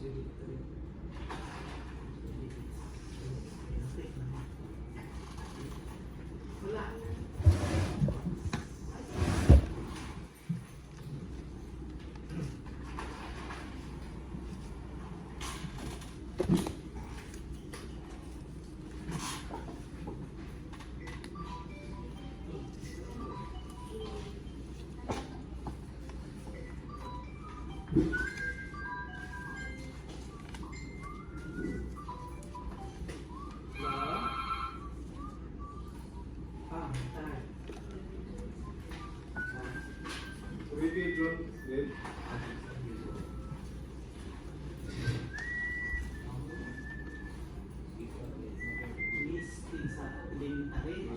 Wala. Ah, tayo. Repeat, John. Then. Listing sa elementary.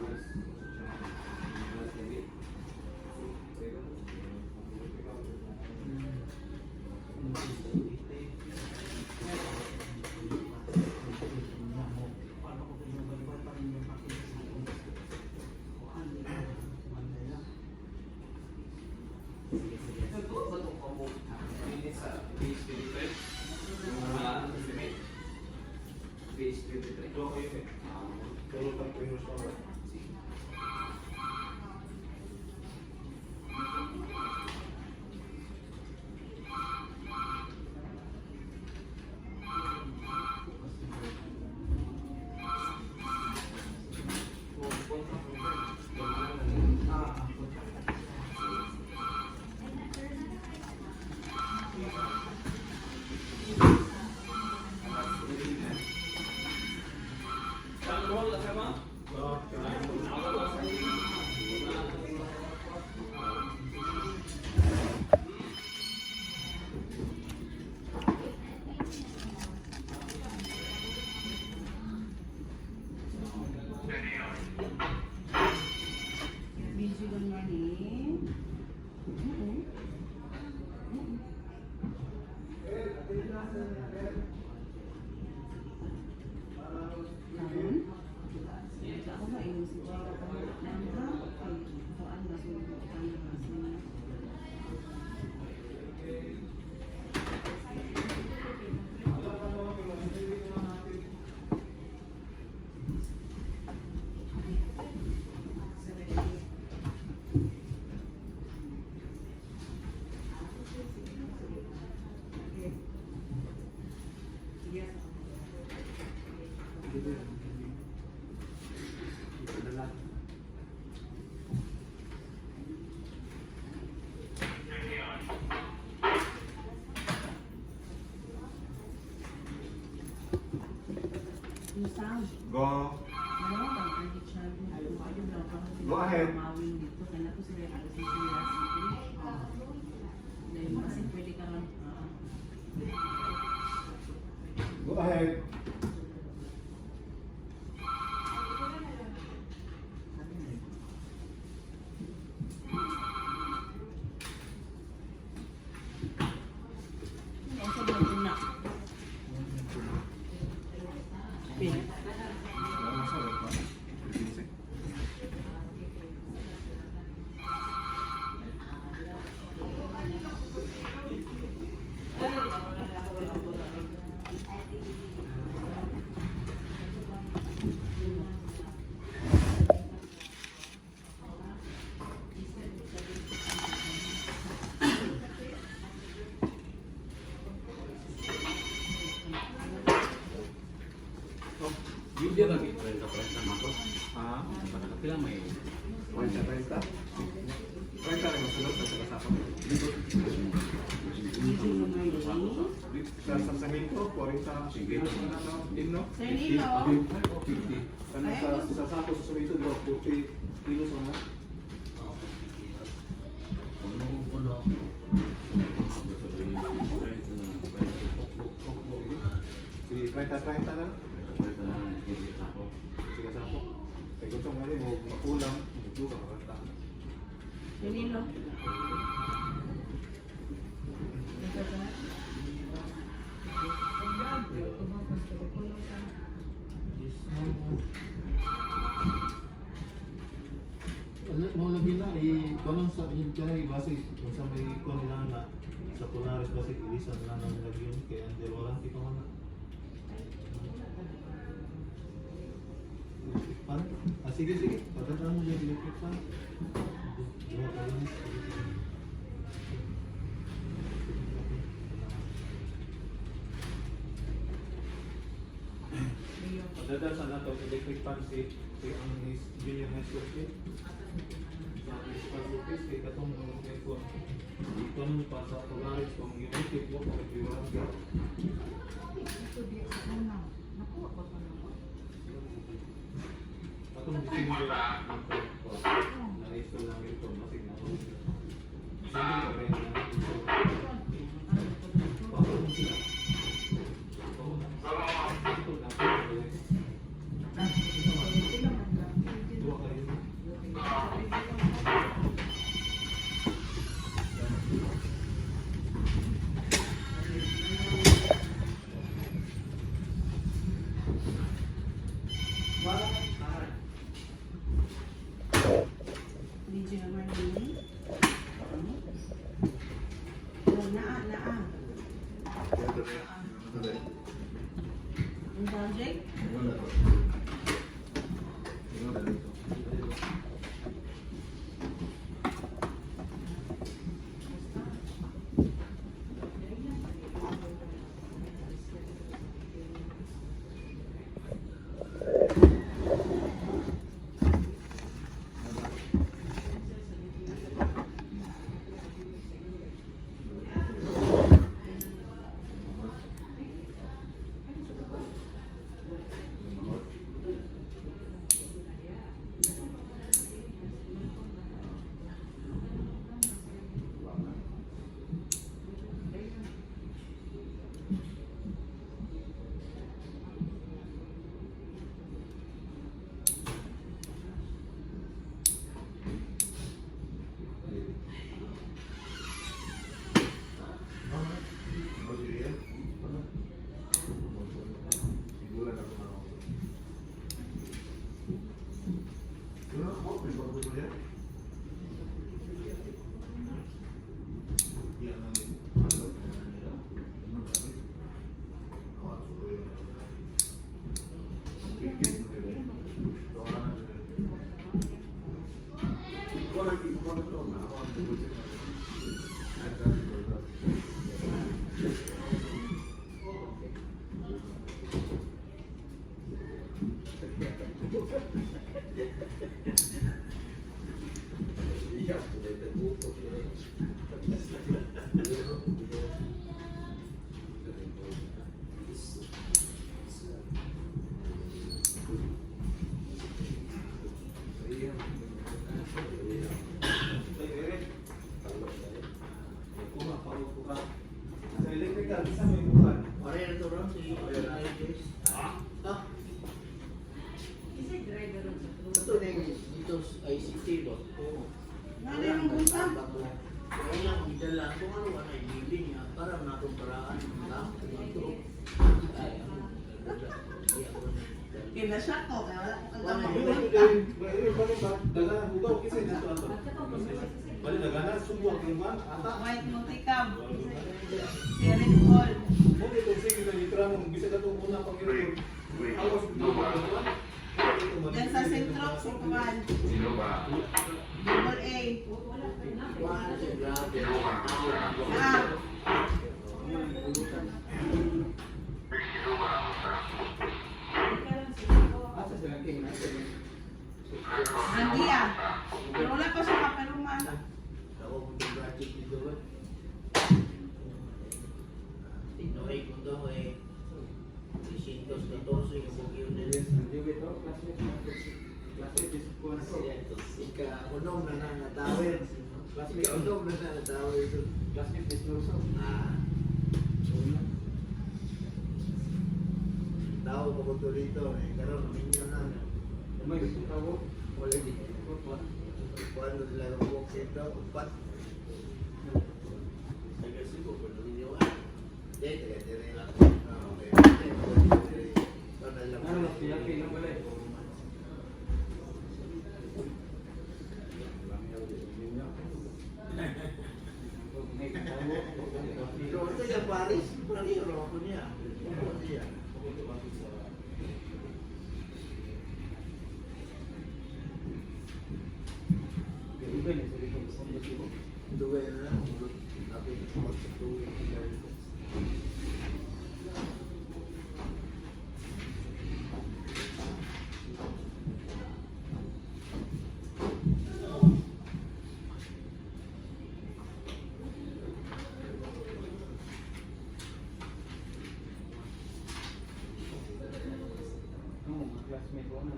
Sa page 23. Ah, estimate. Page 23. Ito kayo eh. Pero pang primers pa ba? Sige. Busy, good morning. Karon? Ako ba ingon si Jay katong nandra kay kuan ba sa mga Yung sound. Go. Ano bang Auntie Chad? Go ahead. Mawing dito kaya na to sila alas sa City. Dahil kasi pwede ka lang. Go ahead. Ano sa mga una? Pin. Hindi ba 30-30 na to? Ha? Pila may 30, 30? 30 rin masunod sa kasama. Busy mo ngayon. Sa Sarmiento, 40 kilos na no? Inno? Sir Nilo. 50. Ano sa sako sa Sarmiento, di ba? 40 kilos ano? Sige, 30-30 na lang. Sige, sako. Kaya gusto mo rin, makulang, magulang, makakata. Sir Nilo. Mo lagi na i kuno sa hintay basi kung sa may kuno nila na sa Polaris basi ilisan na nang lagi yun kay Under wala. Sige, sige. Pagkataan mo yung electric fan. Duha ka lang. Sige, sige. Pagdadal sa nato, electric fan si ang is junior high school kid. Sa principal office, kay katong mga aircon. Ito nung pa sa Polaris, kung united mo, kung iwan ka. Ito di sa una. Nakuha ko pa na. Katong December, na-install namin ito, masig na ako. December ka rin na install. Bago mo sila. Oo na. Ito na. Duha ka rin. DJ Marlene. Oh, naa, naa. Ang project? Ay, Eric. Kuha, kuha. Sa electrical, isa may bukan. Ah, Isa driver sa truck. ito na yung dito sa ICT ba? Oo. Ano yung bulsa? Kaya ang dala kung ano wala ibili niya para natong paraan ng ito. Ay, ano? Hindi ako nagdala. Kinasya ko, kaya wala ko Wala. kagama. Dala, hugaw kasi nato ato. Bali dagana subo ang iman ata. White multicab. Si Red Paul. Mo dito sige na litra mo bisa katong una pang iro. Awas mo. Diyan sa sentro, sa Kuwan. Double A. Wala siya, grabe. Ah, Asa sila king nasa Gandia. Pero wala pa siya kapaluman. Ako kung budget dito ba? Tinoy ko daw eh. 614 yung bugyo nila. Ika-unom na na natawin. Ika-unom na na natawin. Classmate Miss Lurso. Ah. Tao pa ko to rito eh. Karon minyo na. May gusto ka mo? Wala di. Kuan sila ng walk ito. Upat. Taga Cebu ko na minyo ah. Di, taga dire lang. Ah, okay. Dire. Ano lang. Ano, piyaki lang wala eh. Pero ito yung Paris, parang ako niya. Ako niya. Dugay na sa dito. Dugay na lang. Ako magpatuloy. Oo, mga classmate ko ano.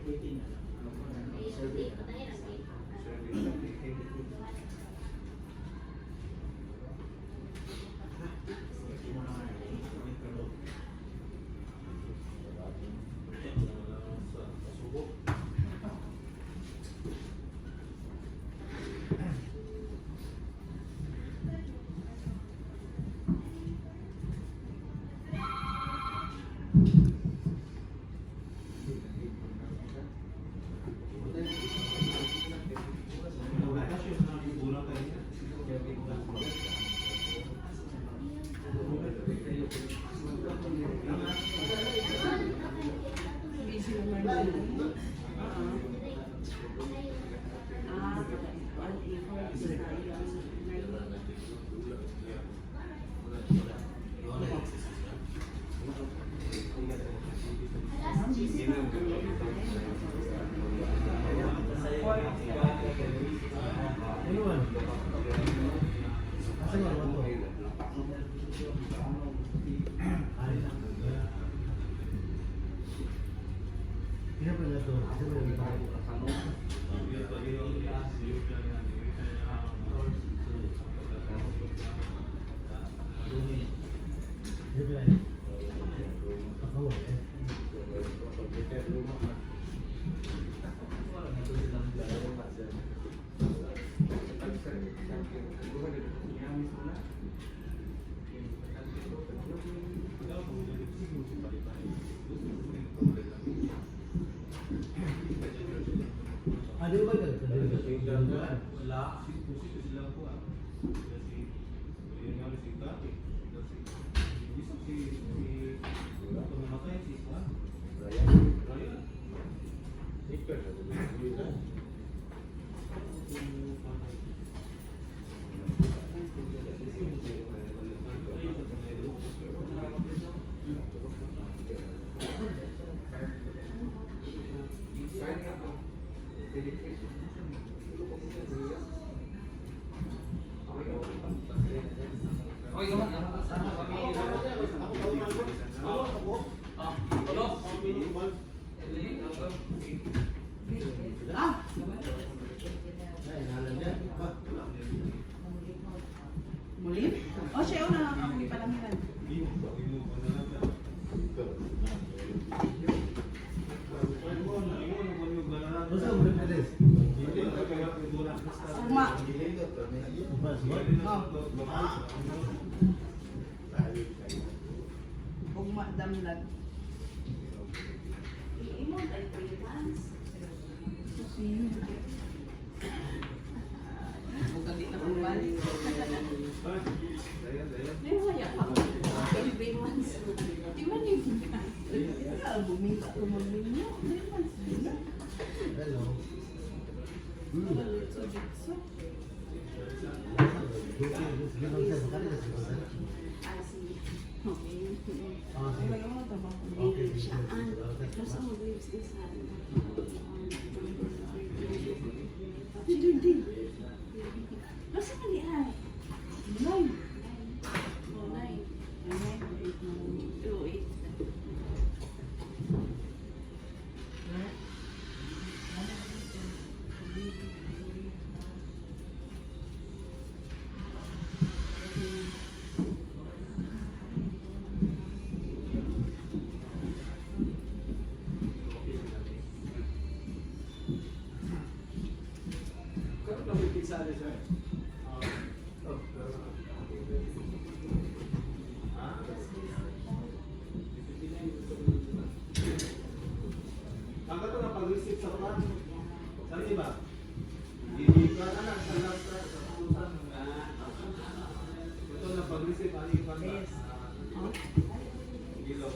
Waiting na lang. Survey na lang. Busy naman sila. Ah, kuan i-4. Wala. Ah! Muli? Oh, siya una lang ako ipalangiran. Ugma. Oh. Ugma damlag. Iimon tayo 3 months. Bukang di na kumbal. May wala pa. 3 months. Di ba ni Ah, bumili ko magminyo. 3 months din na. Litso-litso. Ah, sige. Okay. Wala mo trabaho. Okay. Siya ang nasa mo waves is Di, di, di. Saan ba? Hindi ka na lang sa last sa pusan. Ito na pag-receive ani pa ba? Oh? Gilo.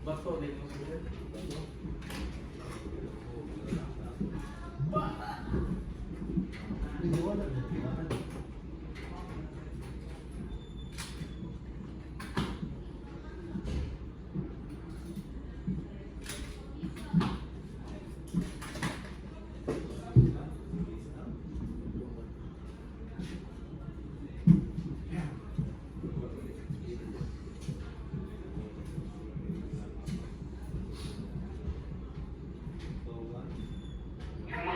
Bato din mo sila. Bato. So, one. Ang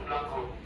ground floor siya. Ground floor.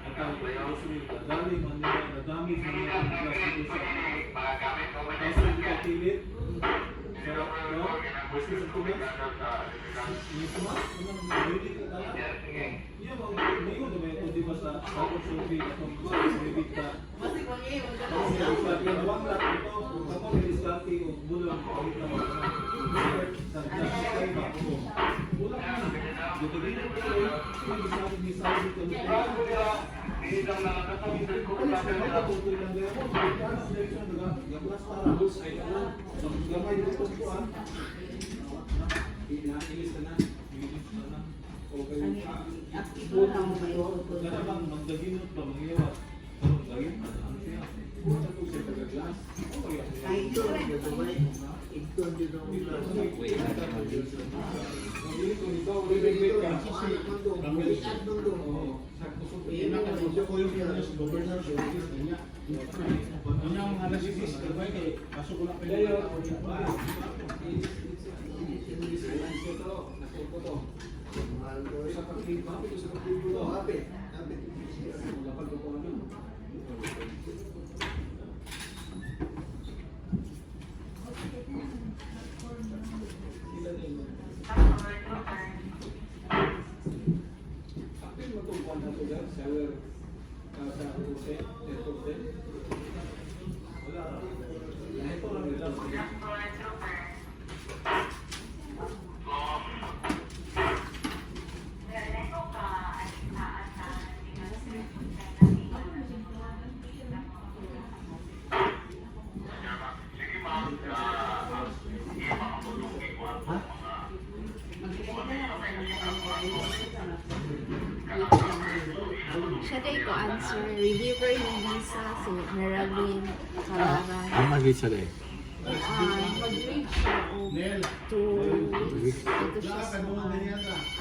At ang grocery, nadami man nila, nadami man nila ang glass dito sa kaso dito pilit. Sa, no? Versus sa tugas. Mismo, ano, really ka na. Iya, mayo na may di ba sa South Sophie atong sa ka. Basig mag-iyon. Wag lang ito, ako may diskarte o bulang pawit na mga. Sa kay ba ko. Bulang na. Dito din ko may diskarte ni sa dito. Inailis na na. Okay. Ito na mo ba yun? Kana bang magdaginot ba mangyawat? Karon dagin ano siya? Ito sa taga-glass. Ay, Ito, ito dito ang Siya day ko answer. Reliever ni Lisa, si Meralyn Calaran. Ang mag-isa day. Mag-leave siya og 2 weeks. Ato siya sa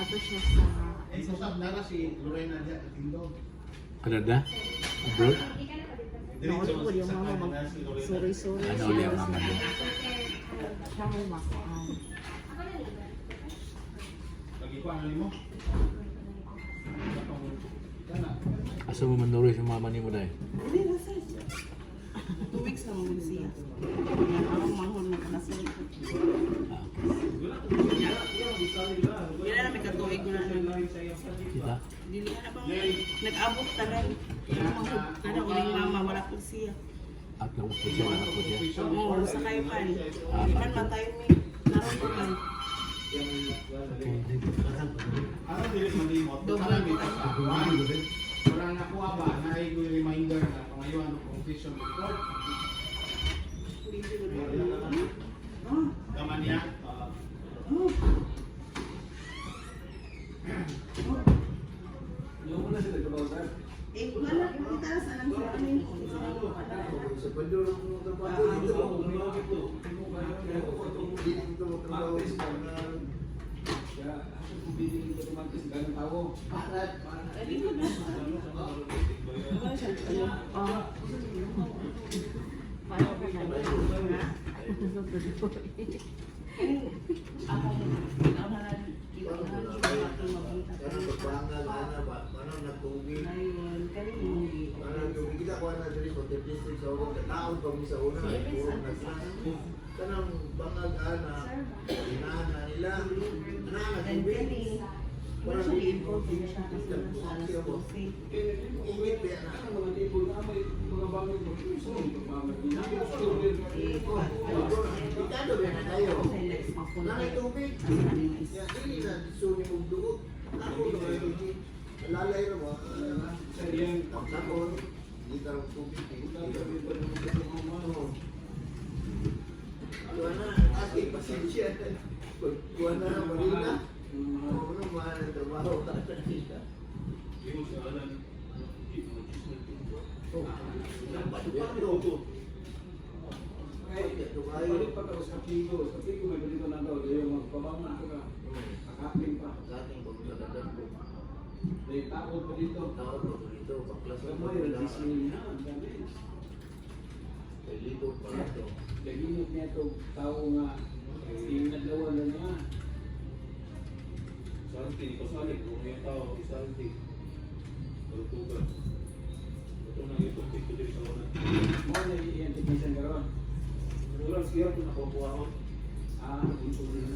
ato siya sa Canada? Abroad? Nauli po yung mama mag sorry sorry. Ano uli ang mama niya? Siya may makuan. Asa mo manuroy sa mama ni mo day? Hindi na sir. 2 weeks na mo siya. Ang manghon mo na sir. Wala na may katuig na. Kita? Dili na pa nag-abot tanan. Manghod kana uling mama wala po siya. At nakus po siya, anak po siya. Oo, sa kayo man. Kan matay mi. Naroon ko man. Okay. Double ko. Wala na ko ba na ay reminder na pangayon ang completion report. Oh, Tama niya. oh. Eh, wala. Kita sa lang sa amin. Sa panduro mo trabaho dito. Dito mo trabaho sa Oh. Paano ka na? Ako, kinaunahan, kinaunahan ko ako magbunta. Kanang pagpangal ana ba? Kanang nagtugi. Ayun, kani mo. Kanang nagtugi kita kuha na diri sa district sa ubang taon pa mi sa una. Puro naglas. Kanang bangag ana, inahan na nila. Ana Then nagtugi. kani, wala siya i-involve din siya kasi nasa alas 12. Init ba na? Eh, Ikado ba na kayo? Sa lex mapunta. Nanay tubig. Asa na nila is- Ya, dili na suni mong duot. Ako na tubig. Lalay ra ba? Takon. Di tarong tubig. Kuha na, ate, pasensya. Kuha na, marina. Oo, ano, mahal ang trabaho. Balik pa ka sa Pigo. Sa Pigo may balito na daw. Dahil magpabangon ka ka. Kakating pa. Kating pagkakadang ko. Dahil takot pa dito. Tao ko dito, baklas Sa ang mo yung Disney na. Ang dami. Kay libog pa ito. Daginot niya ito. Tao nga. Inadlawan na niya. Santi, pasali, kung may tao, isanti. Malutugan. Ito na itong pito diri sa una. Mo na iyan technician karon. Murag siya kung nakukuha ko. Ah, unto na.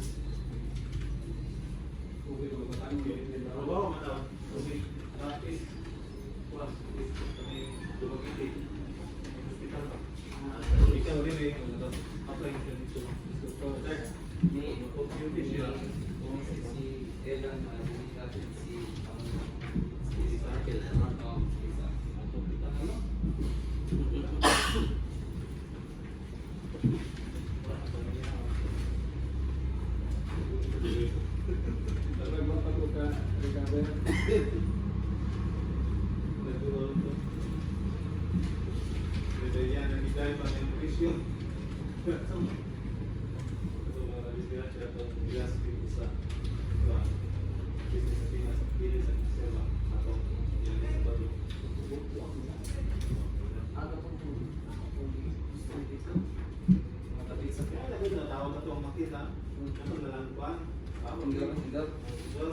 Sir. Sir,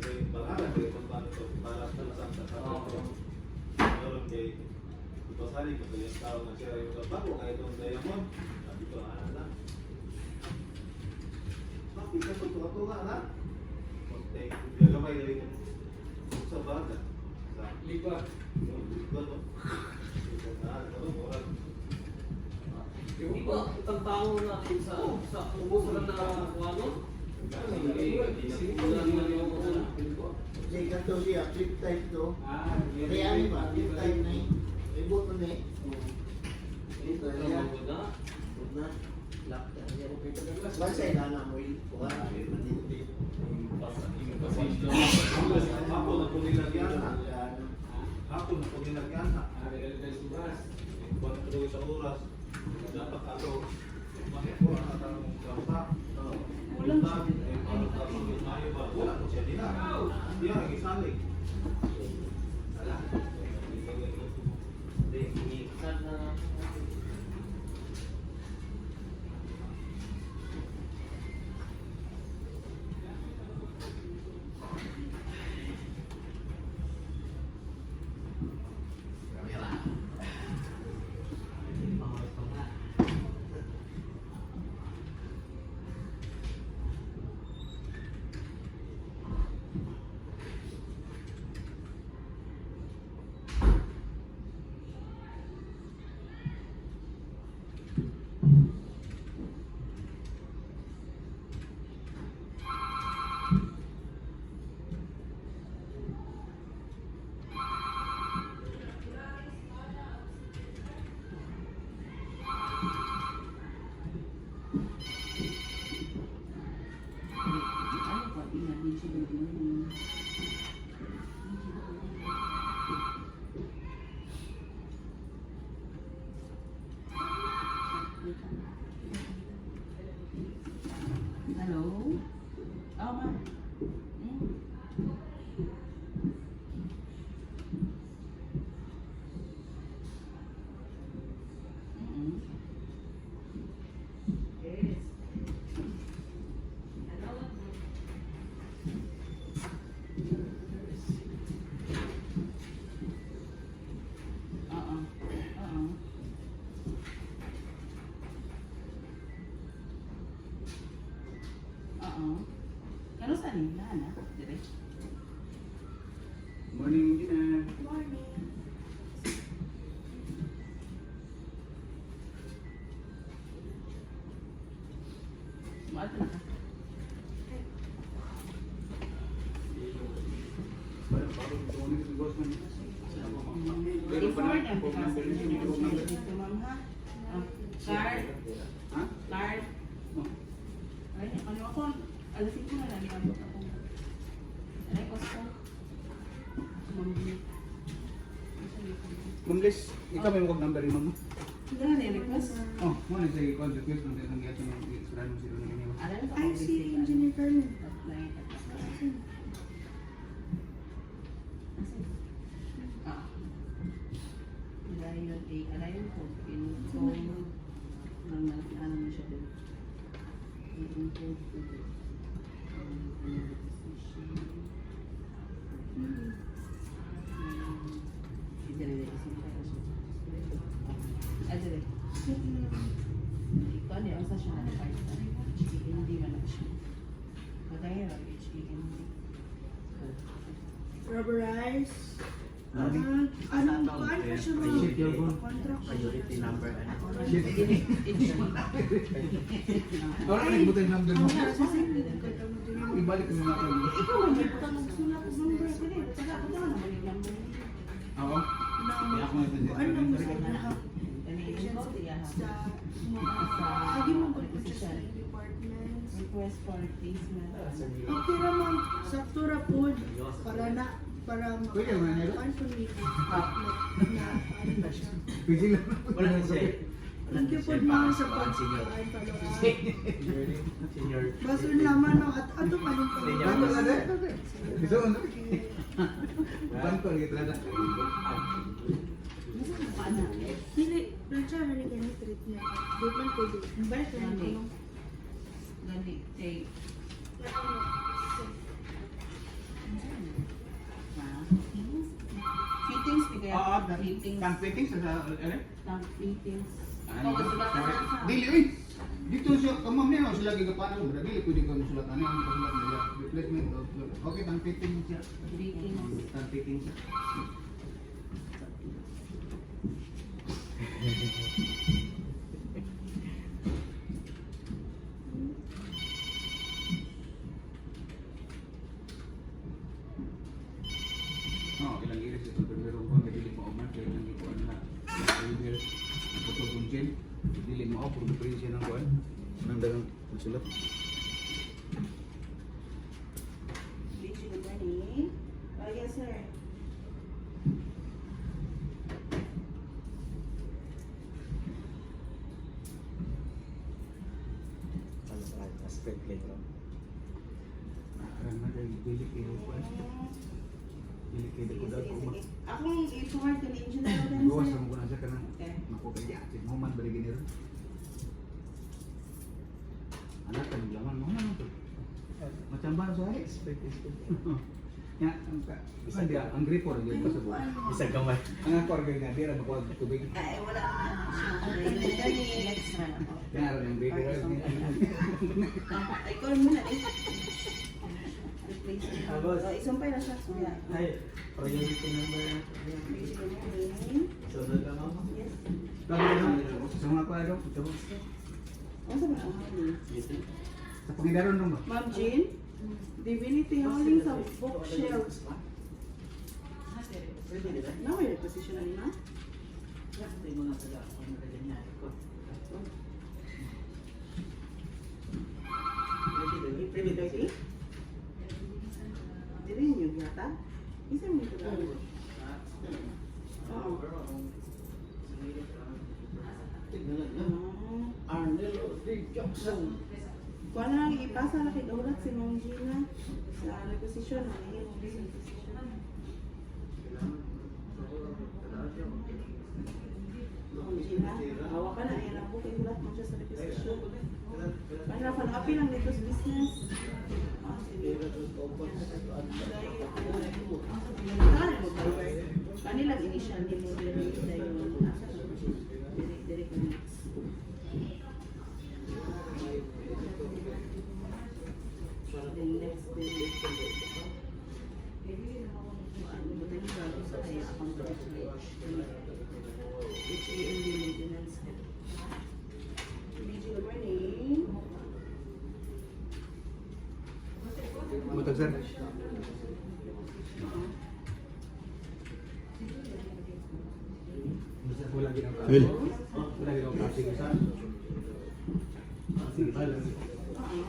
kay pangalan kay kung paano to para sa sa Oo. Pero kay ipasali ko yung tao na siya yung bago kay itong diamond. Sabi ko, ano na. Bakit ka tuwa-tuwa na? Konti. Gamay na rin sa baga. Sa Liba. liba no? Ano, oras. Di ba, itang tao na sa ubos lang na kuha, no? Wala na yung una. Kay kato siya, flip type to. Ah, Kaya ano ba, flip type na eh. Ibot na eh. Dito Ano niya. mo na? Huwag na. Basta na mo kuha. Ako na po nilagyan na. Ako na po nilagyan na. Ah, Kuha na tuloy sa oras. Dapat ako. Bakit ko ang atang kamsa? Kulang siya. Wala ko siya nila. Iya, ang isalig. Hindi, saan na? Ano pa, ingat din siya doon. Hello? Oh, ma. Oo. Oo. Oo. Kano sa ni? Nana? Dire? Morning, engineer. Morning. Maato na ka. I-forward ang sa inyo. Dito, ma'am, ha? Ah, Card. Ha? Card. Ay, ano ako? Alas 5 na lang. Abot ako. Ay, Costco. Ma'am. Ma'am Liz, ikaw may mukha number ma'am. Hindi na ni-request. Oh, mo na siya i-call request nung tinang yato nung isurahan mo sila nung inyo. Alam ko. Ay, si Engineer Carmen. Ah. Alayon A, alayon ko. Encode. Ano mo siya din? I-encode ko din. Adre. Ikaw niya, unsa siya na HKND man na siya. Matay ra HKND. Rubberized. Ah, anong kuan pa siya ma'am? Contract. Priority number ano. Wala na ibutay number mo. Ang Ibalik mo na ako. Ikaw man jud ka magsulat og number dili. Taga ko na man yung number. Oo. Kaya ako na Ano mo sa lahat? Dali encode iya ha. Sa mga agi mo ba siya sa departments? Request for replacement. Okay ra ma'am, sakto ra po para na para Pwede man, Nero? kuan po ni na ano ba siya. Pwede lang. Wala na siya. Thank you po ma'am sa pag kuan follow up. Senior. Basun laman no at ato pa rin po. Banto na de. Bisa mo. Banto lagi trada. Nasa ka pa na? Dili, plancha ra ni kani treatment. Di man pwede. Balik ra ni ko. Gani kay Ano, Tawag na. Fittings. Tank fittings sa ano? Tank fittings. Ano? Dili oy. Dito siya kamam niya sila gigapano bro. Dili pwede ko sulat ano ang pasulat nila. Replacement of okay, tank fittings siya. Fittings. Tank fittings. No, ilang iris ito primero ko dili mo man kay ilang gikuan na. River puto bunjin dili mo ako puro siya ng kuan. Nang dagang sulat. Bitch, good morning. Oh, yes, sir. Ano sa aspect lang. Karan na kay dili kay kuan. Dili kay Sige, dako sige, dako ma. sige. Akong i-forward ko ni Engineer Rodan, Gawas sir. ang kuna siya kanang Okay. naku kay ate mo man bali giniro. Anak kan laman mo man to. Macam ba sa hari? Expect, expect. Ya, ang ang dia ang gripor gyud pa sa buwan. Isa gamay. Ang ako ra gyud nga di ra makuha og tubig. Ay, wala. Good Next na ako. Kaya ra ng gripor. Ay, call mo na eh. Replace. Ah, boss. Oh, isumpay na siya. Kuya. Ay, priority number. Bitch, good morning. Sunod lang ako. Yes. Sa mga kuha daw, ito. Ano sa mga howling? Sa pangidaron dong ba? Ma'am Jean, Divinity Howling sa bookshelf. No, may position na nila. Thirty? Dili niyo yata? Isa mo ito ba? Oo. Ah. Arnel D. Jackson. Kuha na lang, ipasa na kay Daulat si Ma'am Gina sa requisition. Ang hingin mo sa requisition. Ma'am Gina, hawa ka na. Ayan ang book. Ihulat mo siya sa requisition. Para pa apil ang Negros Business. Ah, sige. Kanilang initial ni mo diri dayon. Asa siya? Diri diri ka next. Then next diri. Ano ba tayo bago sa kaya account HAMD maintenance. BG, good morning. Butag sir. Wala ginawa. Will. Wala ginawa. Sige sa. Sige ba lang. Oo.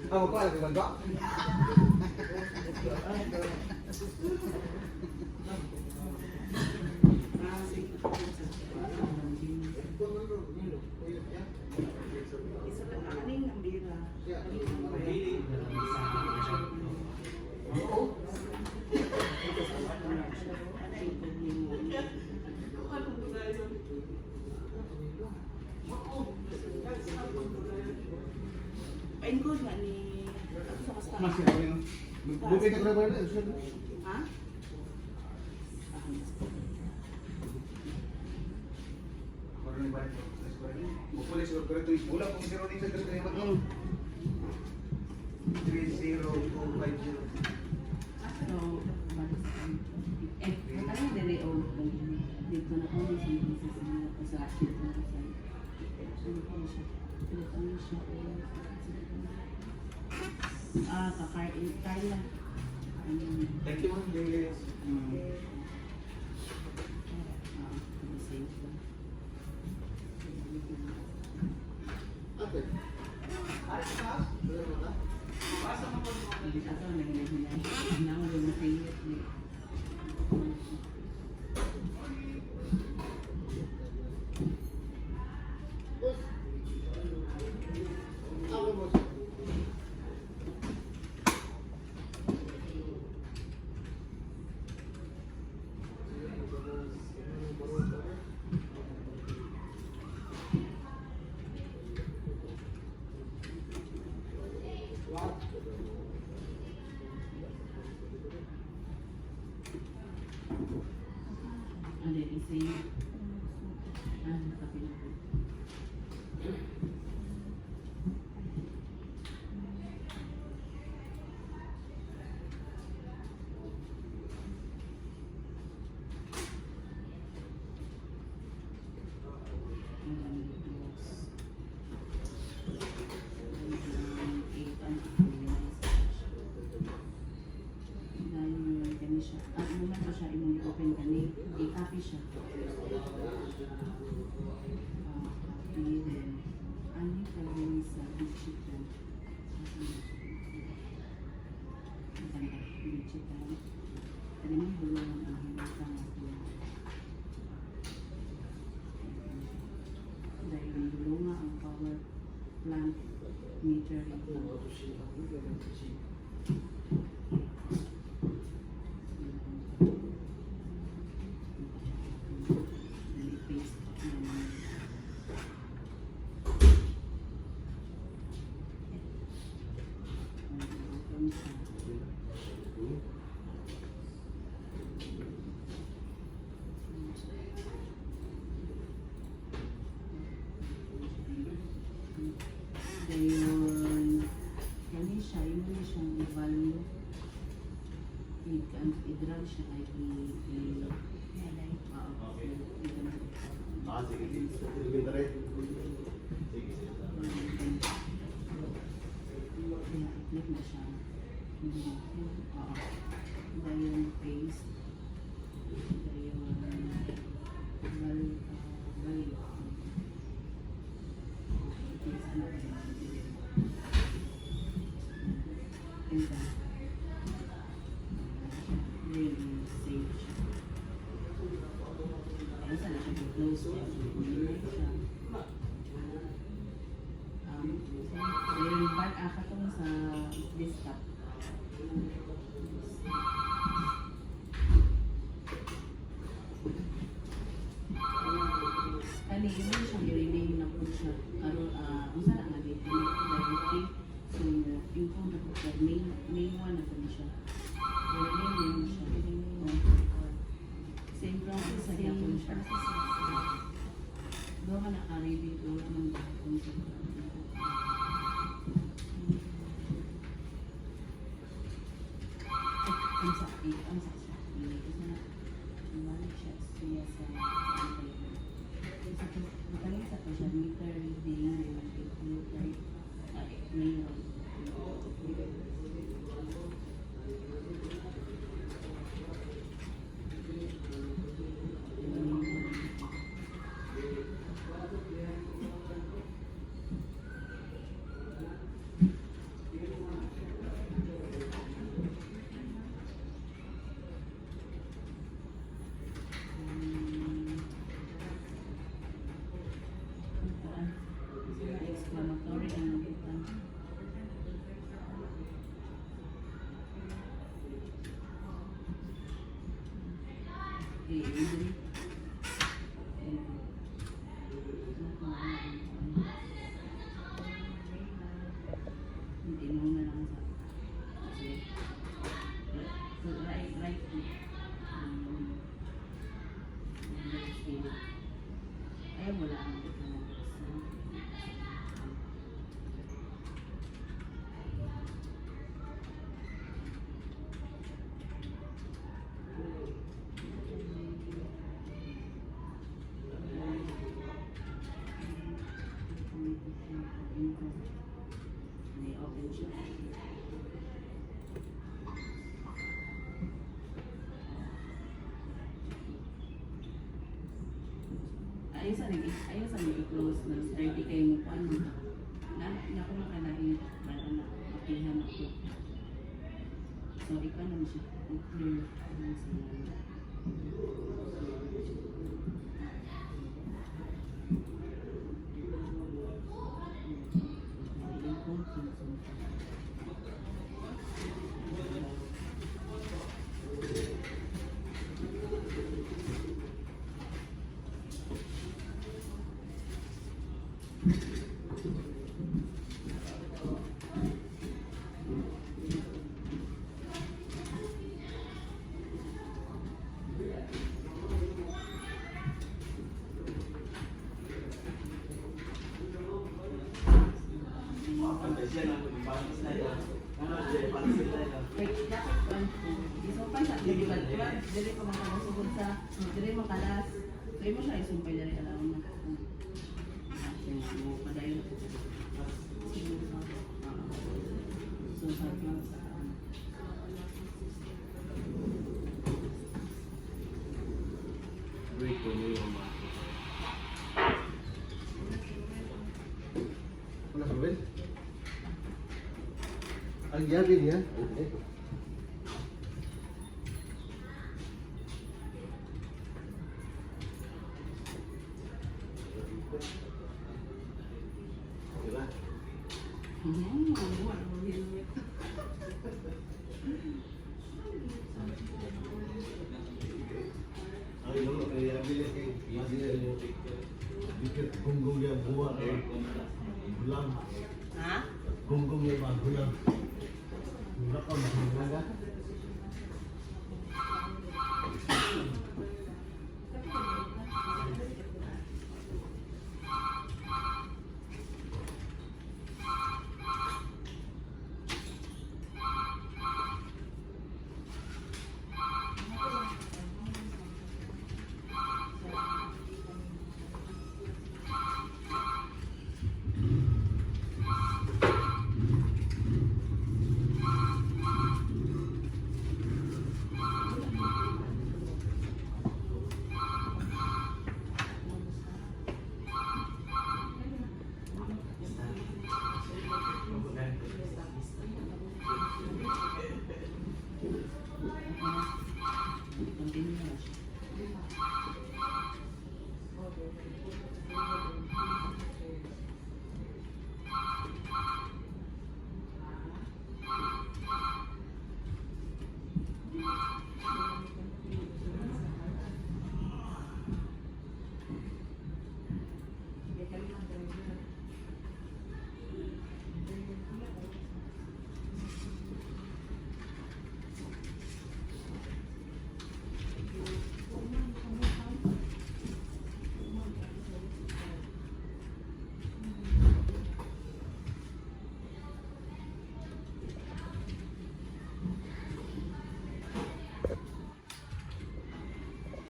Oo. Ah, ko alam ba? Ah, sige. Isa lang ang aning ang bira. Aning ang bira. Ano yung problema? Pa-encode nga ni ako sa kasta. Mas yun. Bukay na ko ba? Ha? Pulis or correcto is wala pong zero dito sa kanya. 30250. So, eh, ano dili o dito na ko sa sa dito na sa ano ko siya. Dito na siya. Ah, kakar Carla. Ano? Thank you, ma'am. Yes. Ah, save ko. Ate. Wala mo na? Ato naghinay. Nawa mo sa iyo. Boss. Ako, boss. And then i-save. Ah, nakapin ako. And then close. And then, 8 and 9. Dahil kani siya. At muna pa siya imong i-open kani, i-copy siya. Ah, copy then ano yung gagawin sa digital? Maganda, digital. Kani mo bulungan ang hinutan natin. Dahil bulungan ang power plant meter. Then i-paste yan. Open siya. Dayon, kani siya, yun na siyang i-value. I-drag siya ay i- Oo. Okay. I- Ah, sige, sige. Sige, dire. Sige, sige. Kaya i-click na siya. Hindi na. Oo. Dayon, paste. Dayon, value. I-paste na. Enter. Dayon, save siya. Ayan, sana siya i-close. Ayan, siya. Then, back katong sa desktop. Kani, imo siyang i-rename na po siya. Karon, unsa na nga dito, directory. So, yung na po siya, main one na po siya. I-rename mo siya. Oh. Same process sa gyapon siya. Doon ka naka-ready, wala man gahapon sa. Ang sa ang sa siya. Kasi na, balik siya siya sa sa makaling sa to siya meter reading meter ay main one. Exclamatory ang nabutan. Eh, hindi. Hindi mo na lang sa kasi right right click. Ay, wala ang ito na. May open siya. Ayaw sa nag ayaw sa nag-close na 30 kayo mo kuan mo. Na na ko makalain para na mapihan ako. So ikaw naman siya i-clear ang siya. Kay dapat kuan ko. Isumpay sa dili ba? Diba? Dili pa makasugod sa dili makalas. So imo siya isumpay diri alaw na. Mo padayon ko. So sa sa Break ko niyo yung mga. Wala sa Ruben? Ang yabi niya? Okay. Diba? Buwan. Ay, no, kaya yabi niya kay Masi niya mo. Dikit gunggong niya buwa na. Gulang. Ha? Gunggong niya ba? Gulang. Wala ka, mahalaga.